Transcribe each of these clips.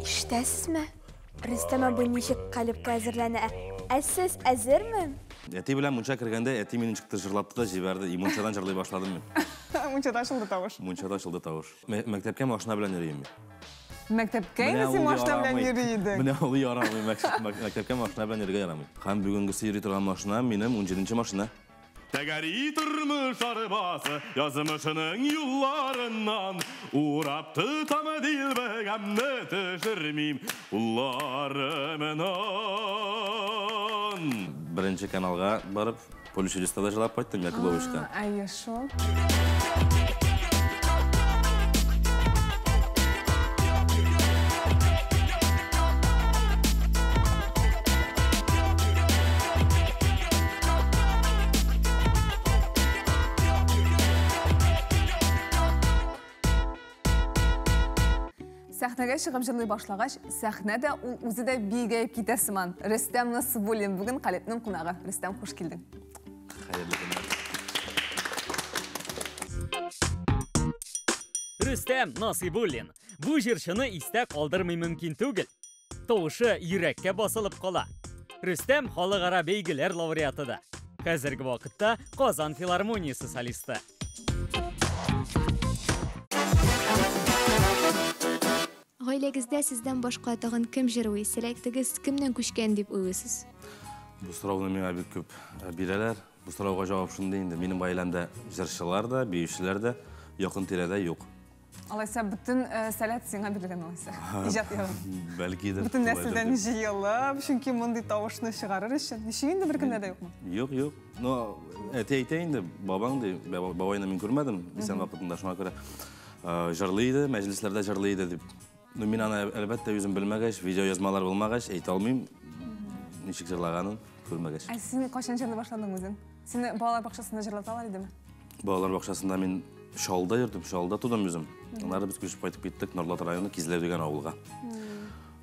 Ишетәсезме? Рөстәм абый ничек калебкә әзерләнә? Ә сез әзерме? Әти белән мунча кергәндә әти мине ничектер җырлатты да җибәрде. И мунчадан җырлый башладым мин. Мунчада ачылды тавыш. Мунчада ачылды тавыш. Мәктәпкә машина белән йөрим мин. Мәктәпкә инде син машина белән йөри идең. Менә ул ярамый. Мәктәпкә машина белән йөрергә ярамый. Һәм бүгенгесе йөри торган машина минем 17 машина. Тәгәри тормыш арбасы язмышының юлларыннан урап тотам дилбегәмне төшермим кулларымнан. Беренче каналга барып, Поле чудеста да җылап кайттым Якубовичка. Әйе шул. Сәхнәгә чыгып җырлый башлагач, сәхнә дә ул үзе дә бигәеп китә сыман. Рөстәм Насыбуллин бүген Калебнең кунагы. Рөстәм, хуш килдең. Хәерле көннәр. Рөстәм Насыйбуллин. Бу җырчыны истә калдырмый мөмкин түгел. Тавышы йөрәккә басылып кала. Рөстәм халыкара бәйгеләр лауреаты да. Хәзерге вакытта Казан филармониясе солисты. Гаиләгездә сездән башка тагын кем җырлый? Сәләтегез кемнән күчкән дип уйлыйсыз? Бу сорауны миңа бик күп бирәләр. Бу сорауга җавап шундый инде. Минем гаиләмдә җырчылар да, биючеләр дә якын тирәдә юк. Алайса бөтен сәләт сиңа бирелгән алайса. Иҗат ягы. Бәлки дә. Бөтен нәселдән җыелып, чөнки мондый тавышны чыгарыр өчен ничек инде беркемдә дә юкмы? Юк, юк. Ну, әти әйтә инде, бабаң ди, бабайны мин күрмәдем исән вакытында, шуңа күрә җырлый иде, мәҗлесләрдә җырлый иде дип. Ну, мин аны әлбәттә үзем белмәгәч, видеоязмалар булмагач, әйтә алмыйм, ничек җырлаганын күрмәгәч. Ә син кайчан җырлый башладың үзең? Сине балалар бакчасында җырлаталар идеме? Балалар бакчасында мин Чаллыда йөрдем, Чаллыда тудым үзем. Аннары без күчеп кайтып киттек Норлат районы Кизләү дигән авылга.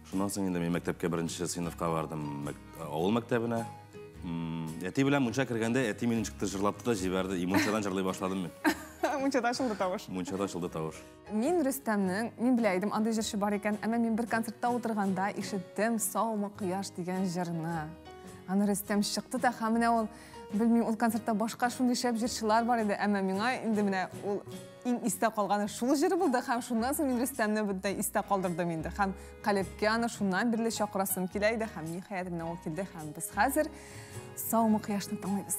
Шуннан соң инде мин мәктәпкә беренче сыйныфка бардым, авыл мәктәбенә. Әти белән мунча кергәндә әти мине ничектер җырлатты да җибәрде. И мунчадан җырлый башладым мин. Мунчада ачылды тавыш. Мунчада ачылды тавыш. Мин Рөстәмнең, мин белә идем, андый җырчы бар икән, әмма мин бер концертта утырганда ишеттем Саумы кояш дигән җырны. Аны Рөстәм чыкты да һәм менә ул, белмим, ул концертта башка шундый шәп җырчылар бар иде, әмма миңа инде менә ул иң истә калганы шул җыр булды һәм шуннан соң мин Рөстәмне бөтенләй истә калдырдым инде. Һәм Калебкә аны шуннан бирле чакырасым килә иде һәм ниһаять менә ул килде һәм без хәзер Саумы кояшны тыңлыйбыз.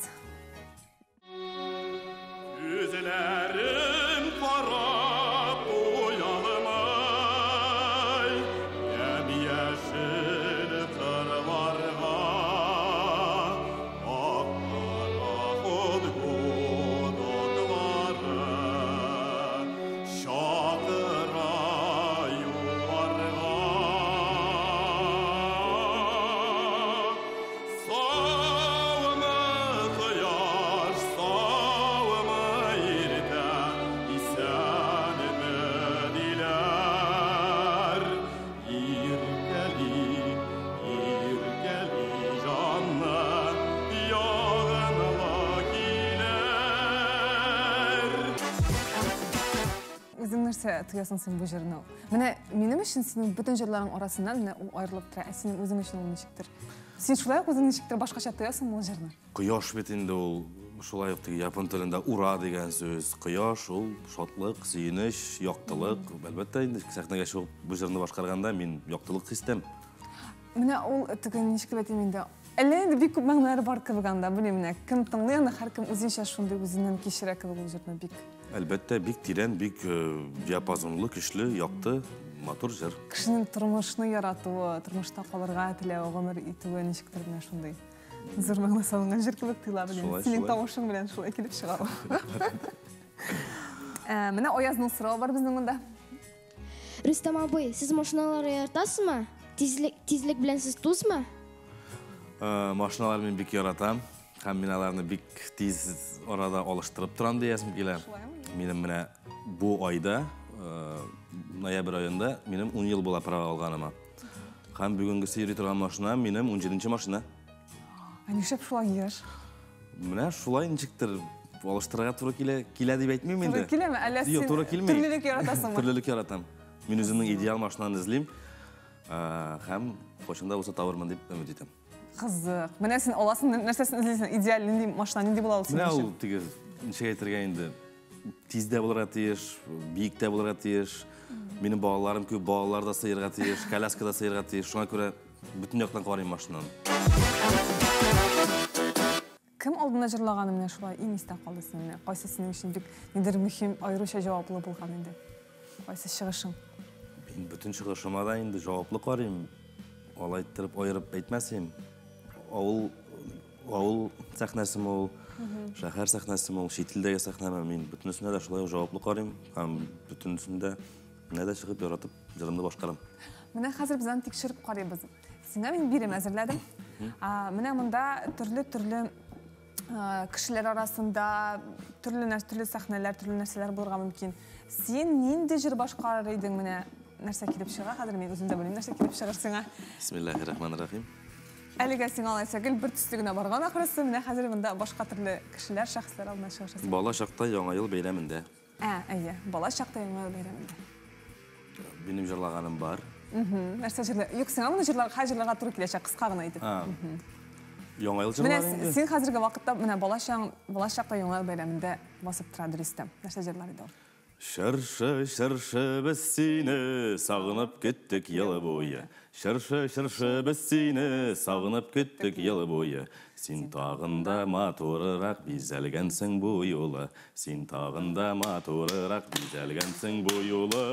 Күзләрен карап туялмай, ямь-яшел кырларга ак пароход гудоклары чакыра юлларга. Саумы кояш, саумы иртә, исәнме диләр. Иркәли, иркәли җанны, ягынла килер. Үзең нәрсә тоясың син бу җырны? Менә минем өчен синең бөтен җырларың арасыннан менә ул аерылып тора. Ә синең үзең өчен ул ничектер? Син шулай ук үзең ничектер башкача тоясыңмы ул җырны? Кояш бит инде ул шулай ук теге япон телендә ура дигән сүз. Кояш ул шатлык, сөенеч, яктылык. Әлбәттә инде сәхнәгә чыгып бу җырны башкарганда мин яктылык хис итәм. Менә ул теге ничек дип әйтим инде, әллә инде бик күп мәгънәләре бар кебек анда, белмим менә кем тыңлый аны, һәркем үзенчә шундый үзеннән кичерә кебек ул җырны бик. Әлбәттә, бик тирән, бик диапазонлы, көчле, якты, матур җыр. Кешенең тормышны яратуы, тормышта калырга теләве, гомер итүе ничектер менә шундый зур мәгънә салынган җыр кебек тоела белән. Синең тавышың белән шулай килеп чыга ул. Менә Аязның соравы бар безнең монда. Рөстәм абый, сез машиналар яратасызмы? Тизлек, тизлек белән сез тузмы? Машиналар мин бик яратам. Һәм мин аларны бик тиз арада алыштырып торам диясем килә. Минем менә бу айда, ноябрь аенда минем 10 ел була права алганыма. Һәм бүгенгесе йөри торган машина минем 17 машина. Ә нишләп шулай еш? Менә шулай ничектер алыштырырга туры килә, килә дип әйтмим инде. Туры киләме? Әллә син Юк, туры килми. Төрлелек яратасыңмы? Төрлелек яратам. Мин үземнең идеал машинаны эзлим. Һәм кайчан да булса табырмын дип өмет итәм. Кызык. Менә син аласың, нәрсәсен эзлисең? Идеаль нинди машина, нинди була ул синең Менә өчен? ул теге ничек әйтергә инде, тиз дә булырга тиеш, биек тә булырга тиеш. Минем балаларым күп, балалар да сыерга тиеш, коляска да сыерга тиеш. Шуңа күрә бөтен яктан карыйм машинаны. Кем алдында җырлаганы менә шулай иң истә калды синең? Менә кайсы синең өчен бик нидер мөһим, аеруча җаваплы булган инде? Кайсы чыгышың? Мин бөтен чыгышыма да инде җаваплы карыйм. Алай иттереп аерып әйтмәс идем. Авыл, авыл сәхнәсеме ул, шәһәр сәхнәсеме ул, чит илдәге сәхнәме, мин бөтенесенә дә шулай ук җаваплы карыйм һәм бөтенесендә менә дә чыгып яратып җырымны башкарам. Менә хәзер без аны тикшереп карыйбыз. Сиңа мин бирем әзерләдем. Менә монда төрле-төрле кешеләр арасында төрле нәрсә, төрле сәхнәләр, төрле нәрсәләр булырга мөмкин. Син нинди җыр башкарыр идең менә? Нәрсә килеп чыга? Хәзер мин үзем дә белмим, нәрсә килеп чыгыр сиңа. Бисмиллахир-рахманир-рахим. Әлегә сиңа алайса гел бер төсле генә барган ахрысы. Менә хәзер монда башка төрле кешеләр, шәхесләр алдына чыгышасың. Бала чакта Яңа ел бәйрәмендә. Әйе, бала чакта Яңа ел бәйрәмендә. Минем җырлаганым бар. Нәрсә җырлар? Юк, сиңа моны җырлар, хәзер җырларга туры киләчәк, кыска гына итеп. Яңа ел Менә җырлары инде. син хәзерге вакытта менә бала чак, бала чакта Яңа ел бәйрәмендә басып тора дөрестә. Нәрсә җырлар иде ул? Чыршы, чыршы, без сине сагынып көттек елы буе. Чыршы, чыршы, без сине сагынып көттек елы буе. Син тагын да матурырак бизәлгәнсең бу юлы. Син тагын да матурырак бизәлгәнсең бу юлы.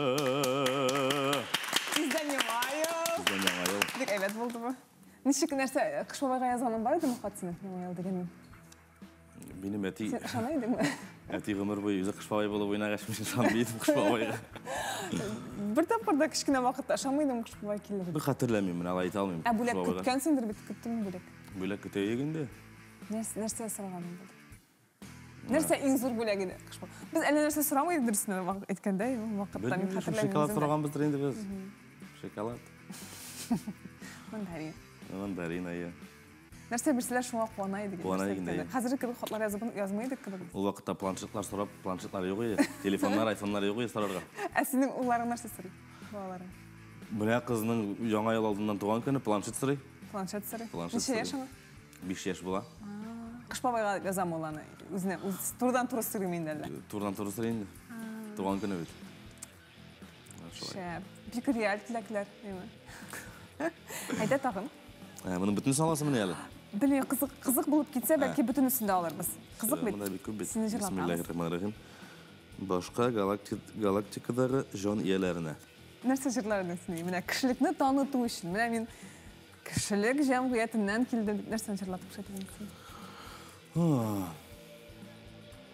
Тиздән Яңа ел. Тиздән Яңа ел. Бик әйбәт булды бу. Ничек нәрсә, Кыш бабайга язганың бар идеме хат синең Яңа ел дигәнең? Минем әти Син ышана идеңме? Әти гомер буе үзе Кыш бабай булып уйнагач, мин ышанмый идем Кыш бабайга. Бер тапкыр да кечкенә вакытта ышанмый идем Кыш бабай килер дип. Бер хәтерләмим, менә алай әйтә алмыйм. Ә бүләк көткәнсеңдер бит, көттеңме бүләк? Бүләк көтә идек инде. Нәрсә сораганың булды? Нәрсә иң зур бүләк иде Кыш бабай? Без әллә нәрсә сорамый идек дөресен әйткәндә, ул вакытта мин хәтерләмим. Шоколад сораганбыздыр инде без. Шоколад. Мандарин. Мандарин, әйе. Нәрсә бирсәләр шуңа куана идек. Куана идек инде. Хәзерге кебек хатлар язып язмый идек кебек. Ул вакытта планшетлар сорап, планшетлар юк иде. Телефоннар, айфоннар юк иде сорарга. Ә синең улларың нәрсә сорый? Балаларың? Менә кызның Яңа ел алдыннан туган көне планшет сорый. Планшет сорый. Планшет Ничә яшь аңа? 5 яшь була. Кыш бабайга язам ул аны. Үзенә, үз турыдан туры сорыйм инде әллә. Турыдан туры сорый инде. Туган көне бит. Шәп. Бик реаль теләкләр, әйме. Әйдә тагын. Моның бөтенесен аласыңмыни әле? Белмим, кызык, кызык булып китсә, бәлки бөтенесен дә алырбыз. Кызык бит. Монда бик күп бит. Сине җырлатабыз. Бисмиллахир-рахманир-рахим. Башка галактикадагы җан ияләренә. Нәрсә җырлар идең син? Менә кешелекне таныту өчен. Менә мин кешелек җәмгыятеннән килдем дип нәрсәне җырлатып күрсәтер идең син?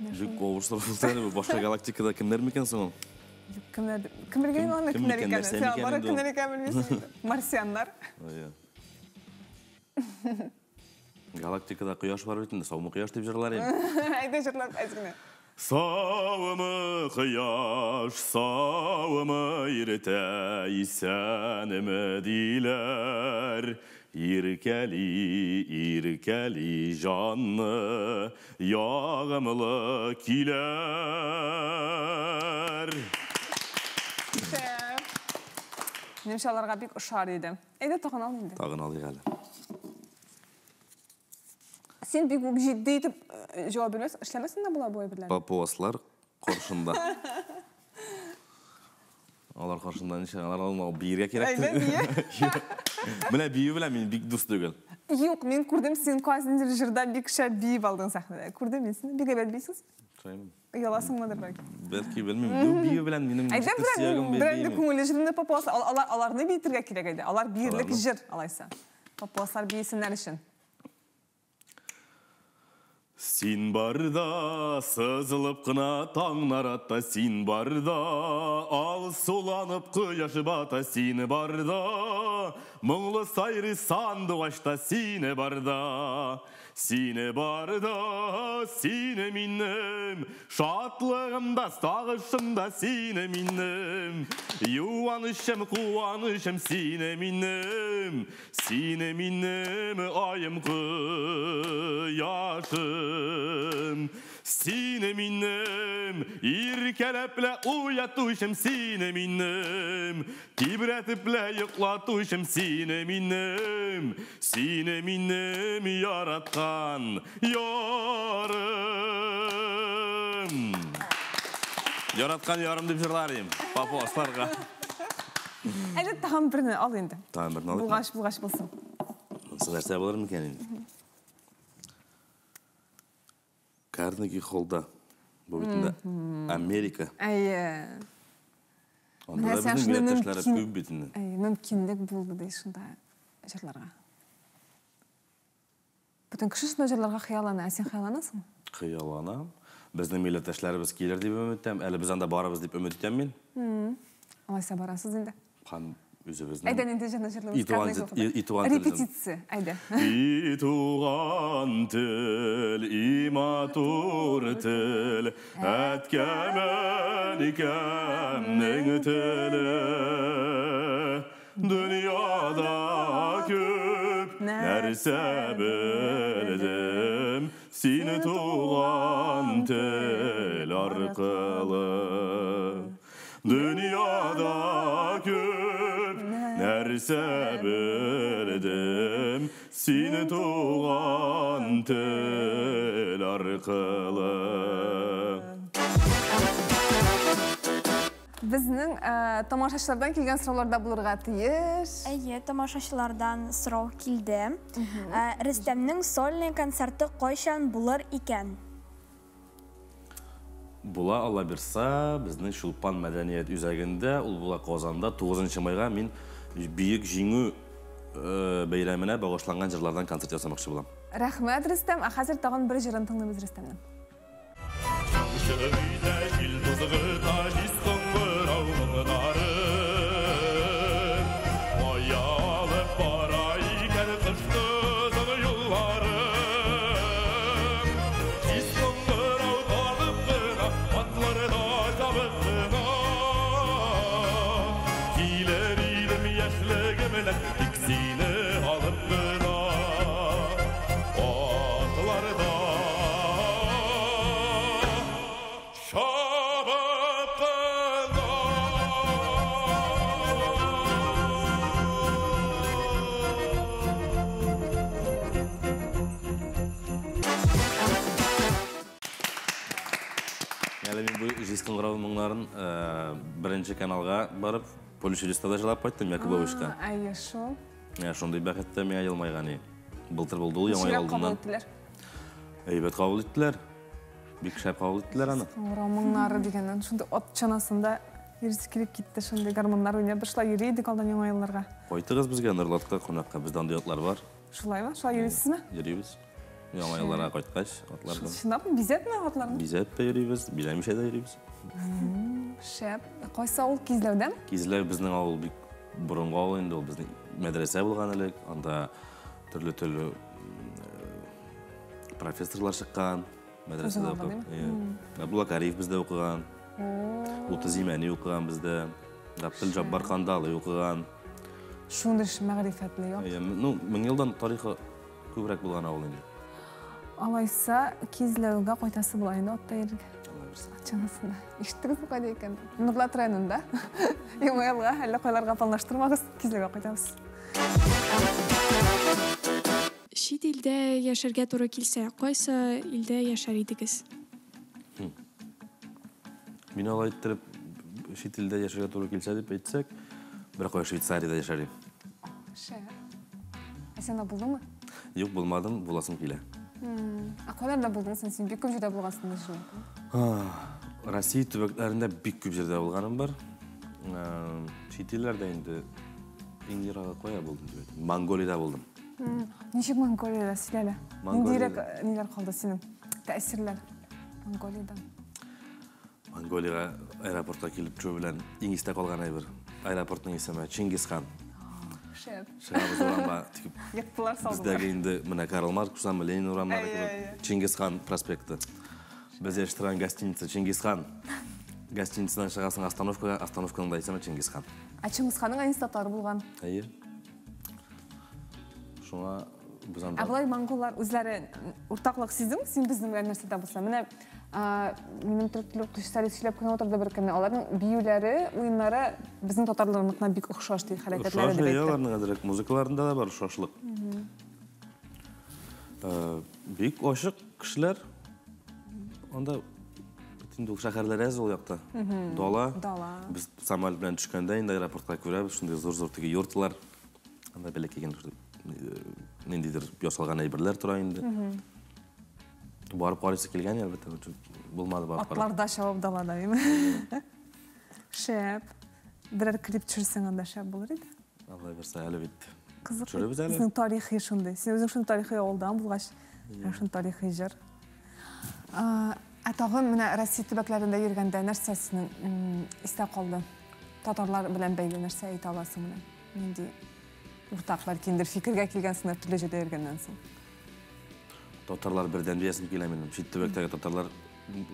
Бик авыр сорау булды әле бу. Башка галактикада кемнәр микән соң ул? Юк, кемнәр? Кем белгән аны Кем кемнәр икән, икәнен? нәрсә Син микән бары инде ул? кемнәр икәнен белмисең. Марсианнар. Әйе. Галактикада кояш бар бит инде, саумы кояш дип җырлар идем. Әйдә җырлап әз генә. Саумы кояш, саумы иртә, исәнме диләр. Иркәли, иркәли җанны, ягымлы киләр. Шәп. Минемчә аларга бик ошар иде. Әйдә тагын ал инде. Тагын алыйк әле. Син бик үк җитди итеп җавап бирмәсең, эшләмәсең дә була бу әйберләрне. Папуаслар каршында. Алар каршында ничә, алар алмау биергә кирәк. Әйдә бие. Менә бию белән мин бик дус түгел. Юк, мин күрдем, син кайсындыр җырда бик шәп биеп алдың сәхнәдә. Күрдем мин сине, бик әйбәт бийсез. Шулаймы? Ояласыңмыдыр бәлки? Бәлки, белмим. Бу бию белән минем Әйдә, җитди сөягем берәр бийми. күңелле җырны папуас, аларны биетергә кирәк әйдә. Алар биерлек Аларны? җыр, алайса. Папуаслар биесеннәр өчен. Син барда сызылып кына таңнар ата, син барда алсуланып кояш бата, син барда моңлы сайрый сандугачта, син барда, син барда, син минем шатлыгымда, сагышымда, син минем юанышым, куанышым, син минем, син минем айым, кояшым. Сине минем иркәләп уятучым, сине минем тибрәтеп йоклатучым, сине минем, сине минем яраткан ярым. Яраткан ярым дип җырлар идем папуасларга. Әле тагын берне ал инде. Тагын берне алыйк. Булгач, булгач булсын. Монысы нәрсә булыр микән инде? Карнеги Холлда. Бу бит инде Америка. Әйе. Анда да безнең милләттәшләре күп бит инде. Әйе, мөмкинлек булды ди шунда җырларга. Бөтен кеше шунда җырларга хыяллана. Ә син хыялланасыңмы? Хыялланам. Безнең милләттәшләребез килер дип өмет итәм. Әле без анда барабыз дип өмет итәм мин. Алайса барасыз инде. Һәм үзебезнең. Әйдә нинди җырны җырлыйбыз? И туган тел. Репетиция, әйдә. И туган тел, и матур тел, әткәм әникәмнең теле. Дөньяда күп нәрсә белдем, сине туган тел аркылы. Дөньяда күп нәрсә белдем, сине туган тел аркылы. Безнең тамашачылардан килгән сораулар да булырга тиеш. Әйе, тамашачылардан сорау килде. Рөстәмнең сольный концерты кайчан булыр икән? Була, Алла бирса, безнең Чулпан мәдәният үзәгендә, ул була Казанда 9 майга мин Бөек Җиңү бәйрәменә багышланган җырлардан концерт ясамакчы булам. Рәхмәт, Рөстәм. Ә хәзер тагын бер җырын тыңлыйбыз Рөстәмнең. Җиз кыңгырау моңнарын беренче каналга барып, Поле чудеста да җырлап кайттым Якубовичка. Әйе, шул. Менә шундый бәхет тә миңа елмайган иде. Былтыр булды ул яңа ел алдыннан. Әйбәт кабул иттеләр. Бик шәп кабул иттеләр аны. Кыңгырау моңнары дигәннән шундый ат чанасында йөресе килеп китте, шундый гармуннар уйнап, бер шулай йөри идек алдан яңа елларга. Кайтыгыз безгә Нурлатка кунакка, бездә андый атлар бар. Шулаймы? Шулай йөрисезме? Йөрибез. Яңа елларга кайткач, атлар белән. Чынлапмы? Бизәпме атларны? Бизәп тә йөрибез, бизәмичә дә йөрибез. Шәп. Кайсы авыл? Кизләүдәме? Кизләү безнең авыл бик борынгы авыл инде, ул безнең мәдрәсә булган элек. Анда төрле-төрле профессорлар чыккан, мәдрәсәдә укып. Габдулла Кариев бездә укыган. Утыз Имәни укыган бездә. Габделҗаббар Кандалый укыган. Шундый мәгърифәтле як. Ну, мең елдан тарихы күбрәк булган авыл инде. Алайса, Кизләүгә кайтасы була инде атта йөрергә. Ат чанасында. Ишеттегезме кайда икән? Нурлат районында. Яңа елга әллә кайларга планлаштырмагыз, Кизләүгә кайтабыз. Чит илдә яшәргә туры килсә, кайсы илдә яшәр идегез? Мин алай иттереп чит илдә яшәргә туры килсә дип әйтсәк, бер кая Швейцариядә яшәр идем. Шәп. Ә син анда булдыңмы? Юк, булмадым, буласым килә. Ә кайларда булдың син? Син бик күп җирдә булгансың, дишме? Россия төбәкләрендә бик күп җирдә булганым бар. Чит илләрдә инде иң ерагы кая булдым дип әйтим. Монголиядә булдым. Ничек Монголиядә сөйлә әле? Ниндирәк ниләр калды синең? Тәэсирләр Монголиядән. Монголиягә аэропортка килеп төшү белән иң истә калган әйбер. Аэропортның исеме Чингисхан. Шәп. Чыгабыз урамга, тик Ектылар, салдылар. Бездәге инде менә Карл Маркс, Ленин урамнары кебек Чингисхан проспекты. Без яши торган гостиница Чингисхан. Гостиницадан чыгасың остановкага, остановканың да исеме Чингисхан. Ә Чингисханның әнисе татар булган. Әйе. Шуңа без анда Ә болай монголлар үзләре уртаклык сиздеңме? Син безнең белән нәрсәдә булса? Менә Минем төрек теле укытучысы әле сөйләп кенә утырды бер көнне. Аларның биюләре, уеннары безнең татарларныкына бик охшаш ди, хәрәкәтләре дип әйтте. Аларның әзрәк музыкаларында да бар охшашлык. Бик ачык кешеләр. Анда бит инде ул шәһәрләр әз ул якта. Дала. Дала. Без самолет белән төшкәндә инде аэропортка күрәбез, шундый зур-зур теге йортлар. Анда бәләкәй генә ниндидер ясалган әйберләр тора инде. Барып карыйсы килгән, әлбәттә, булмады барып карап. Атларда чабып далада, әйме? Шәп. Берәр клип төшерсәң анда шәп булыр иде. Алла бирсә, әле бит. Кызык. Төшерәбез әле. Безнең тарихи шундый. Син үзең шундый тарихи авылдан булгач, шундый тарихи җыр. Ә тагын менә Россия төбәкләрендә йөргәндә нәрсә синең истә калды? Татарлар белән бәйле нәрсә әйтә аласың менә? Нинди уртак бәлки инде фикергә килгәнсеңдер төрле җирдә йөргәннән соң? Татарлар бердәм диясем килә минем. Чит төбәктәге татарлар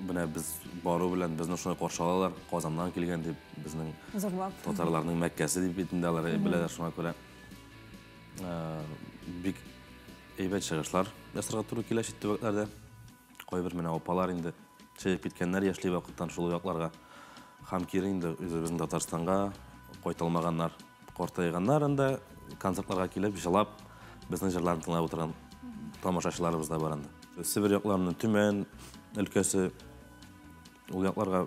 менә без бару белән безне шулай каршы алалар. Казаннан килгән дип, безнең зурлап. Татарларның Мәккәсе дип бит инде алар беләләр, шуңа күрә бик әйбәт чыгышлар ясарга туры килә чит төбәкләрдә. Кайбер менә апалар инде чыгып киткәннәр яшьли вакыттан шул якларга. Һәм кире инде үзебезнең Татарстанга кайта алмаганнар, картайганнар анда концертларга килеп, җылап, безнең җырларны тыңлап утырган тамашачыларыбыз да бар анда. Себер якларының Төмән өлкәсе, ул якларга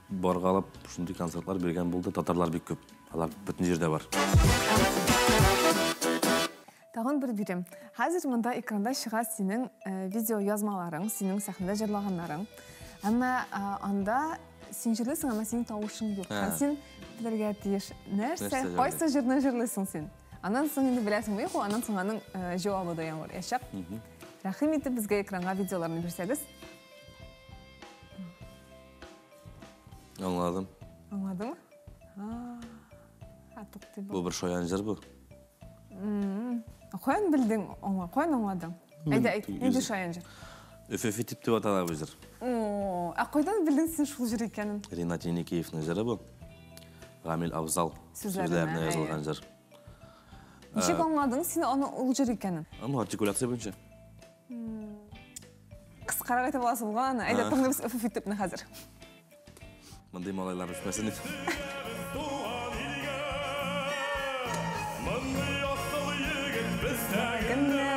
баргалап шундый концертлар биргән булды. Татарлар бик күп. Алар бөтен җирдә бар. Тагын бер бирем. Хәзер монда экранда чыга синең видео язмаларың, синең сәхнәдә җырлаганнарың. Әмма анда син җырлыйсың, әмма синең тавышың юк. Һәм син белергә тиеш. Нәрсә, кайсы җырны җырлыйсың син? Аннан соң инде беләсеңме, юк, аннан соң аның җавабы да яңгыраячак. Рәхим итеп безгә экранга видеоларны бирсәгез. Аңладым. Аңладыңмы? А, туктый бу. Бу бер шаян җыр бу. Каян белдең, аңла, каян аңладың? Әйдә, әйт, нинди шаян җыр? Өф-өф итеп дип атала бу җыр. О, ә кайдан белдең син шул җыр икәнен? Ринат Еникеевның җыры бу. Гамил Абзал сүзләренә язылган җыр. Ничек аңладың син аны ул җыр икәнен? Аны артикуляция буенча. Кыскарак әйтеп аласы булган аны. Әйдә, тыңлыйбыз өф-өф итепне хәзер. Мондый малайлар үсмәсен дип. Мондый асыл егет бездә генә.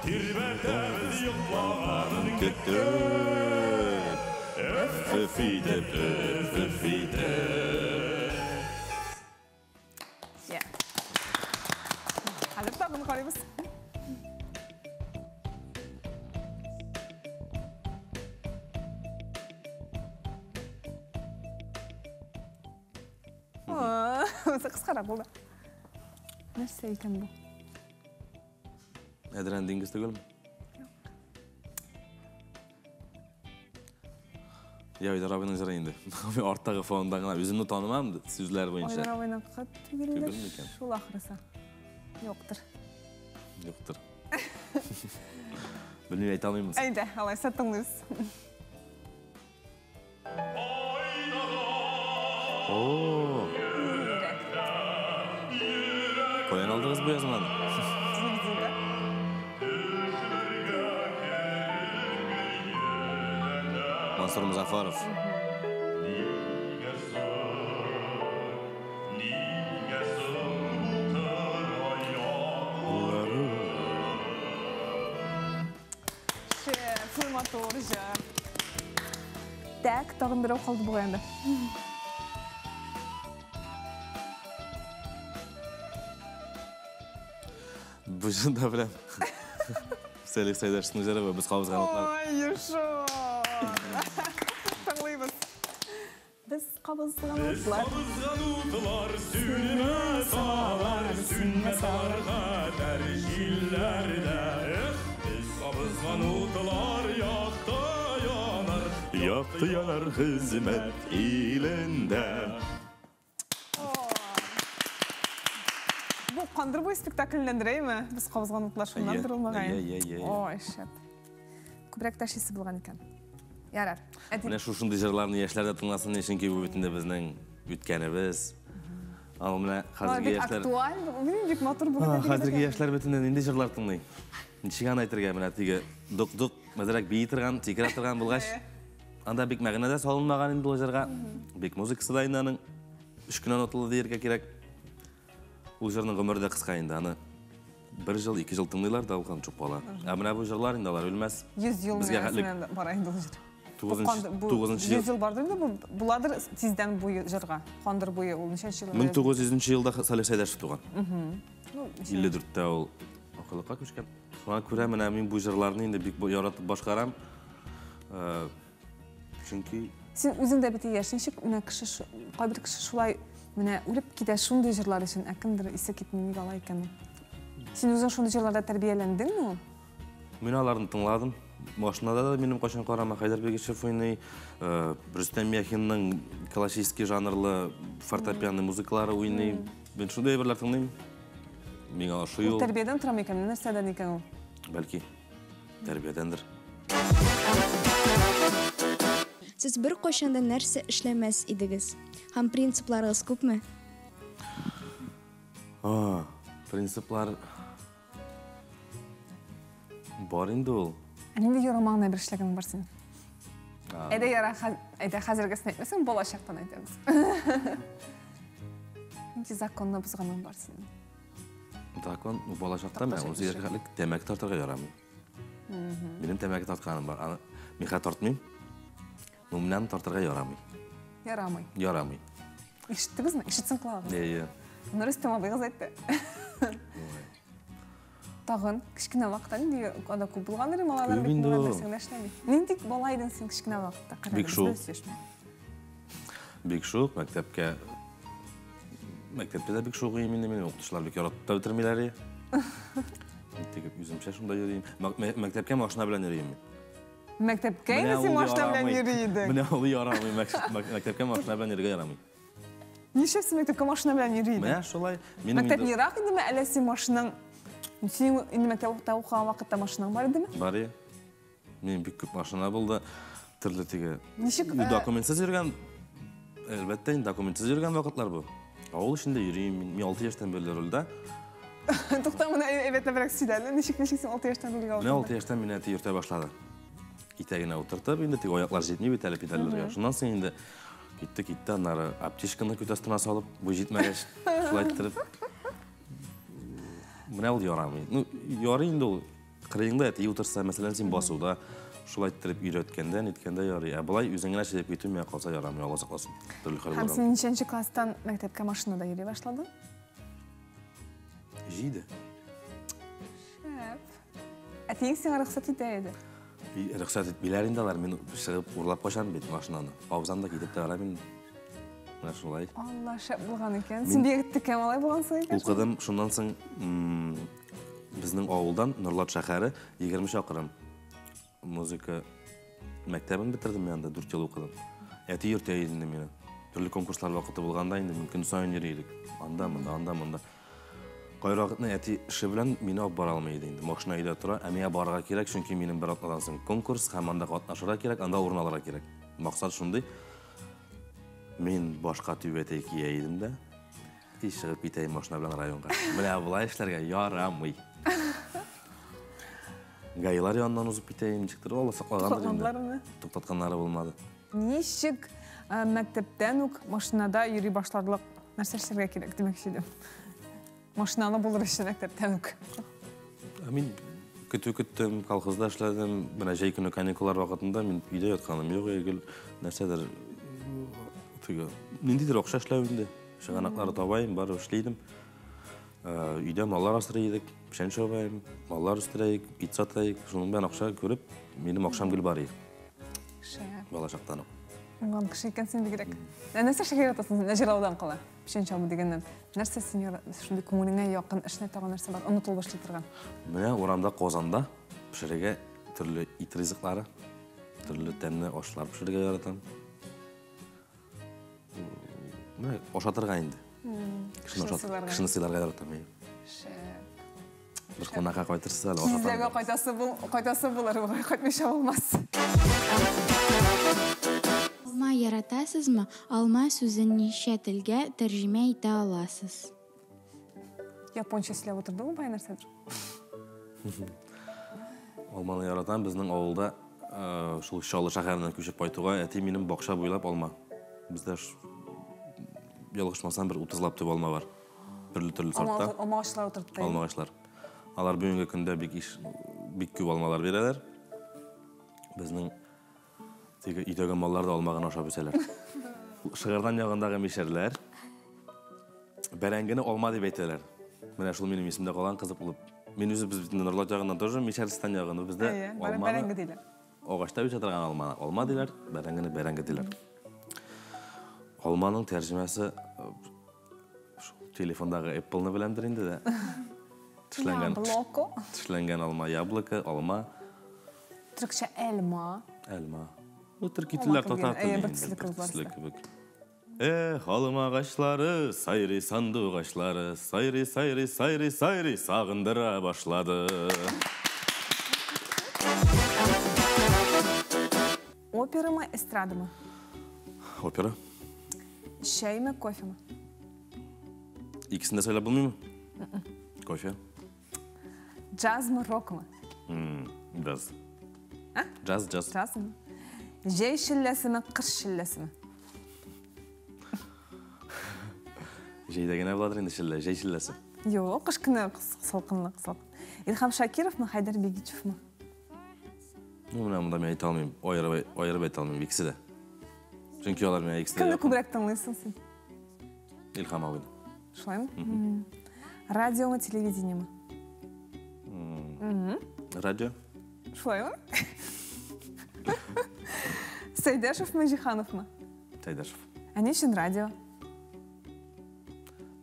Тирбәтәбез йоклаганын көтеп. Өф-өф итеп, өф-өф итеп. Хәзер тагын карыйбыз. Кыскарак булды. Нәрсә икән бу? Әдрән диңгез түгелме? Юк. Я, Айдар абыйның җыры инде. Арттагы фонда гына үземне танымам сүзләр буенча. Айдар абыйныкы түгелдер. Шул ахрысы. Юктыр. Юктыр. Белмим, әйтә алмыйм. Әйдә, алайса тыңлыйбыз. О! Каян алдыгыз бу язманы? Телевидениедә. Мансур Музафаров. Шул матур җыр. Так, тагын берәү калды бугай инде. Бу җырда беләм. Сәлих Сәйдәшевнең җыры бу, без кабызган утлар. Ой, Юшо! Тыңлыйбыз. Без кабызган утлар. Кабызган утлар сүнмәс алар, сүнмәс алар хәтәр җилләрдә. Эх, без кабызган утлар якты янар, якты янар хезмәт илендә. Бу Кандыр буй спектакльнәндер, әйме? Без кабызган утлар шуннандыр ул мөгаен. Әйе, әйе, әйе. Ой, шәп. Күбрәк тәшисе булган икән. Ярар. Менә шушындый җырларны яшьләр дә тыңласын, чөнки бу бит инде безнең үткәнебез. Аны менә хәзерге яшьләр. Актуаль, бик матур бүген. Хәзерге яшьләр бөтенләй нинди җырлар тыңлый? Ничек аны әйтергә, менә теге дук-дук, әзрәк бии торган, сикерә торган булгач, анда бик мәгънә дә салынмаган инде ул җырга. Бик музыкасы да инде аның өч кенә ноталы дияргә кирәк. Ул җырның гомере дә кыска инде, аны бер ел, 2 ел тыңлыйлар да ул һәм чүп кала. Ә менә бу җырлар инде алар үлмәс. 100 ел Безгә хәтле бара инде ул җыр. 9-нчы ел. 100 ел бардыр инде бу, буладыр тиздән бу җырга. Кандыр буе ул ничәнче ел? 1900 елда Салих Сәйдәшев туган. Ну, 54-тә ул акыллыкка күчкән. Шуңа күрә менә мин бу җырларны инде бик яратып башкарам. Чөнки син үзең дә бит яшь, ничек менә кеше, кайбер кеше шулай менә үлеп китә шундый җырлар өчен, ә кемдер исе китми, нигә алай икән ул? Син үзең шундый җырларда тәрбияләндеңме ул? Мин аларны тыңладым. Машинада да минем кайчан карама Хәйдәр Бегишев уйный, Рөстәм Яхинның классический жанрлы фортепиано музыкалары уйный. Мин шундый әйберләр тыңлыйм. Миңа ошый ул. Ул тәрбиядән тора микән, нәрсәдән икән ул? Бәлки, тәрбиядәндер. Сез бер кайчан да нәрсә эшләмәс идегез? Һәм принципларыгыз күпме? Принциплар бар инде ул. Ә нинди ярамаган әйбер эшләгәнең бар синең? Әйдә яра, әйдә хәзергесен әйтмәсәң, балачактан әйтәбез. Нинди законны бозганың бар синең? Закон, балачакта мен 18 яшькә хәтле тәмәке тартырга ярамый. Минем тәмәке тартканым бар. Аны мин хәзер тартмыйм. Но менә аны тартырга ярамый. Ярамый. Ярамый. Ишеттегезме? Ишетсен колагыгыз. Әйе. Моны Рөстәм абыйгыз әйтте. Тагын кечкенә вакытта нинди анда күп булгандыр, малайлар бит моңа нәрсә генә эшләми. Нинди бала идең син кечкенә вакытта? Бик шук. Бик шук, мәктәпкә. Мәктәптә дә бик шук идем инде мин, укытучылар бик яратып та бетермиләр. Тик үземчә шунда йөрим. Мәктәпкә машина белән йөрим мин. Мәктәпкә инде син машина белән йөри идең. Менә ул ярамый, мәктәпкә машина белән йөрергә ярамый. Нишләп син мәктәпкә машина белән йөри идең? Менә шулай. Мәктәп ерак идеме, әллә син машинаң... Син инде мәктәптә укыган вакытта машинаң бар идеме? Бар иде. Минем бик күп машина булды. Төрле теге. Ничек? Документсыз йөргән, әлбәттә, инде документсыз йөргән вакытлар бу. Авыл эчендә йөрим, мин 6 яшьтән бирле рульдә. Тукта, моны әйбәтләбрәк сөйлә әле. Ничек, ничек син 6 яшьтән рульгә утырдың? Менә 6 яшьтән мине әти йөртә башлады. Итәгенә утыртып, инде теге аяклар җитми бит әле педальләргә. Шуннан соң инде китте, китте, аннары аптечканы күт астына салып, буй җитмәгәч, шулай иттереп. Менә ул ярамый. Ну, ярый инде ул. Кырыеңда әти утырса, мәсәлән, син басуда шулай иттереп өйрәткәндә, ниткәндә ярый. Ә болай үзең генә чыгып китү миңа калса ярамый, Алла сакласын. Төрле хәл Һәм булган. син ничәнче класстан мәктәпкә машинада йөри башладың? 7. Шәп. Әтиең сиңа рөхсәт итә иде. Рөхсәт итмиләр инде алар. Мин чыгып урлап качам бит машинаны. Абзам да китеп тә барам инде. Менә шулай. Алла, шәп булган икән. Син бик текә малай булгансың икән. Укыдым, шуннан соң безнең авылдан Нурлат шәһәре 20 чакрым. Музыка мәктәбен бетердем мин анда, 4 ел укыдым. Әти йөртә иде инде мине. Төрле конкурслар вакыты булганда инде мин көн саен йөри идек. Анда, монда, анда, монда. Кайры вакытны әти эше белән мине алып бара алмый иде инде. Машина өйдә тора, ә миңа барырга кирәк, чөнки минем бер атнадан соң конкурс һәм анда катнашырга кирәк, анда урын алырга кирәк. Максат шундый. Мин башка түбәтәй кия идем дә, и чыгып китәем машина белән районга. Менә болай эшләргә ярамый. Гаилар яныннан узып китәем, ничектер, Алла саклагандыр инде. Туктатканнары булмады. Ничек мәктәптән үк машинада йөри башларлык нәрсә эшләргә кирәк димәкче идем. Машиналы булыр өчен мәктәптән үк. Мин көтү көттем, колхозда эшләдем. Менә җәй көне каникуллар вакытында мин өйдә ятканым юк, гел нәрсәдер теге ниндидер акча эшләү инде. Чыганаклары табайым, барып эшли идем. Өйдә маллар асрый идек, печән чабайым, маллар үстерәйек, ит сатайык. Шуның белән акча күреп, минем акчам гел бар иде. Шәп. Балачактан ук. Уңган кеше икәнсең бигрәк. Ә нәрсә эшләргә яратасың син? Җырлаудан кала. Печән чабу дигәннән. Нәрсә син шундый күңелеңә якын эшне тагын нәрсә бар? Онытылып эшли торган. Менә урамда Казанда пешерергә төрле ит ризыклары, төрле тәмле ашлар пешерергә яратам. Менә ашатырга инде. Кешене сыйларга яратам мин. Шәп. Бер кунакка кайтырсыз әле, ашатам. Кизләгә кайтасы бул, кайтасы булыр, бугай кайтмыйча булмас. Алма ярат. яратасызмы? Алма сүзен ничә телгә тәрҗемә итә аласыз? Японча сөйләп утырды бу бая нәрсәдер. Алманы яратам. Безнең авылда э, шул Чаллы шәһәреннән күчеп кайтуга әти минем бакча буйлап алма. Бездә ялгышмасам бер 30 лап төп алма бар. Төрле-төрле сортта. Алма агачлар утыртты. Алма агачлар. Алар бүгенге көндә бик иш, бик күп алмалар бирәләр. Безнең теге өйдәге маллар да алма гына ашап үсәләр. Шыгырдан ягындагы мишәрләр бәрәңгене алма дип әйтәләр. Менә шул минем исемдә калган кызык булып. Мин үзе без бит Норлат ягыннан тоже Мишәрстан ягында бездә алманы бәрәңге диләр. Агачта үсә торган алманы алма диләр, бәрәңгене бәрәңге диләр. Алманың тәрҗемәсе шул телефондагы Apple-ны беләмдер инде дә. Тешләнгән Яблоко. Тешләнгән алма, яблоко, алма. Төркчә элма. Элма. Бу төрки телләр татар теле. Бер төсле кебек барысы. Кебек. Эх, алма агачлары, сайрый сандугачлары, сайрый, сайрый, сайрый, сайрый, сагындыра башлады. Операмы, эстрадамы? Опера. Чәйме, кофемы? Икесен дә сайлап булмыймы? Кофе. Джазмы, рокмы? Джаз. Джаз, джаз. Джазмы? Җәй челләсеме, кыш челләсеме? Җәйдә генә буладыр инде челлә, җәй челләсе. Юк, кыш көне салкынлык, салкын. Илһам Шакировмы, Хәйдәр Бигичевмы? Ну, менә монда мин әйтә алмыйм, аерып, аерып әйтә алмыйм икесе дә. Чөнки алар миңа икесе дә. Кемне күбрәк тыңлыйсың син? Илһам абыйны. Шулаймы? Радиомы, телевидениемы? Радио. Шулаймы? Сәйдәшевме, Җиһановмы? Сәйдәшев. Ә ни өчен радио?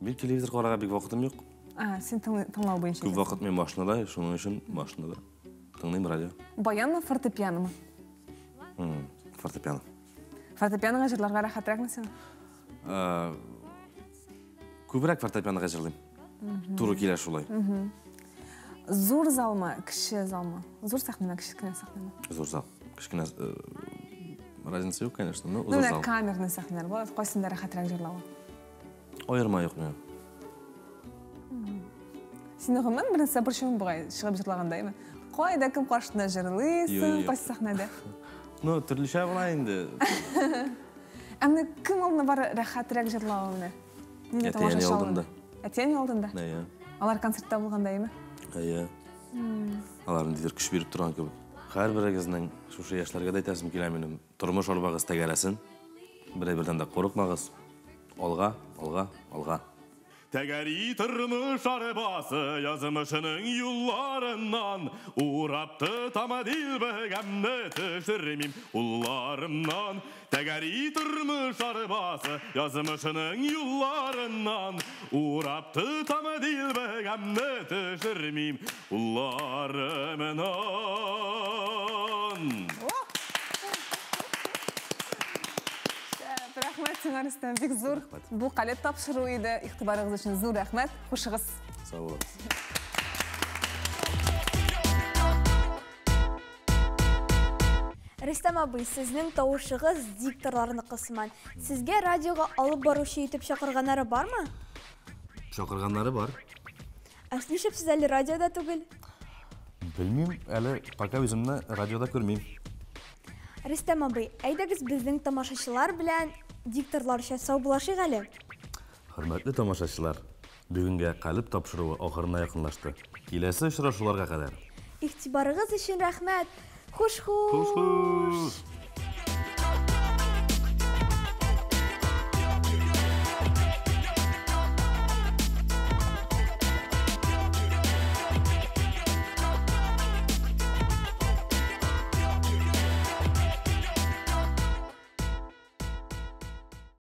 Мин телевизор карарга бик вакытым юк. А, син тыңлау буенча. Күп вакыт мин машинада, шуның өчен машинада. Тыңлыйм радио. Баянмы, фортепианомы? Фортепиано. Фортепианога җырларга рәхәтрәкме сиңа? Күбрәк фортепианога җырлыйм. Туры килә шулай. Зур залмы, кече залмы? Зур сәхнәме, кечкенә сәхнәме? Зур зал. Кечкенә разница юк, конечно, но зур зал. Камерный сәхнәләр була, кайсында рәхәтрәк җырлавы? Аерма юк миңа. Сине гомумән беренче борчуың бугай чыгып җырлаганда, әйме? Кайда кем каршында җырлыйсың, кайсы сәхнәдә? Ну, төрлечә була инде. Ә менә кем алдында бар рәхәтрәк җырлавы менә? Әти-әни алдында. Әти-әни алдында? Әйе. Алар концертта булганда, әйме? Әйе. Алар ниндидер көч биреп торган кебек. Һәрберегезнең шушы яшьләргә дә әйтәсем килә минем. Тормыш арбагыз тәгәрәсен. Берәй-бердән дә курыкмагыз. Алга, алга, алга. Тәгәри тормыш арбасы язмышының юлларыннан урап тотам дилбегәмне төшермим кулларымнан. Тәгәри тормыш арбасы язмышының юлларыннан урап тотам дилбегәмне төшермим кулларымнан. Рәхмәт сиңа, Рөстәм, бик зур. Бу калеб тапшыру иде. Игътибарыгыз өчен зур рәхмәт. Хушыгыз. Сау булыгыз. Рөстәм абый, сезнең тавышыгыз дикторларныкы сыман. Сезгә радиога алып баручы итеп чакырганнары бармы? Чакырганнары бар. Ә нишләп сез әле радиода түгел? Белмим, әле пока үземне радиода күрмим. Рөстәм абый, әйдәгез безнең тамашачылар белән дикторларча саубуллашыйк әле. Хөрмәтле тамашачылар, бүгенгә калеб тапшыруы ахырына якынлашты. Киләсе очрашуларга кадәр. Игътибарыгыз өчен рәхмәт. Хуш-хуш. Хуш-хуш.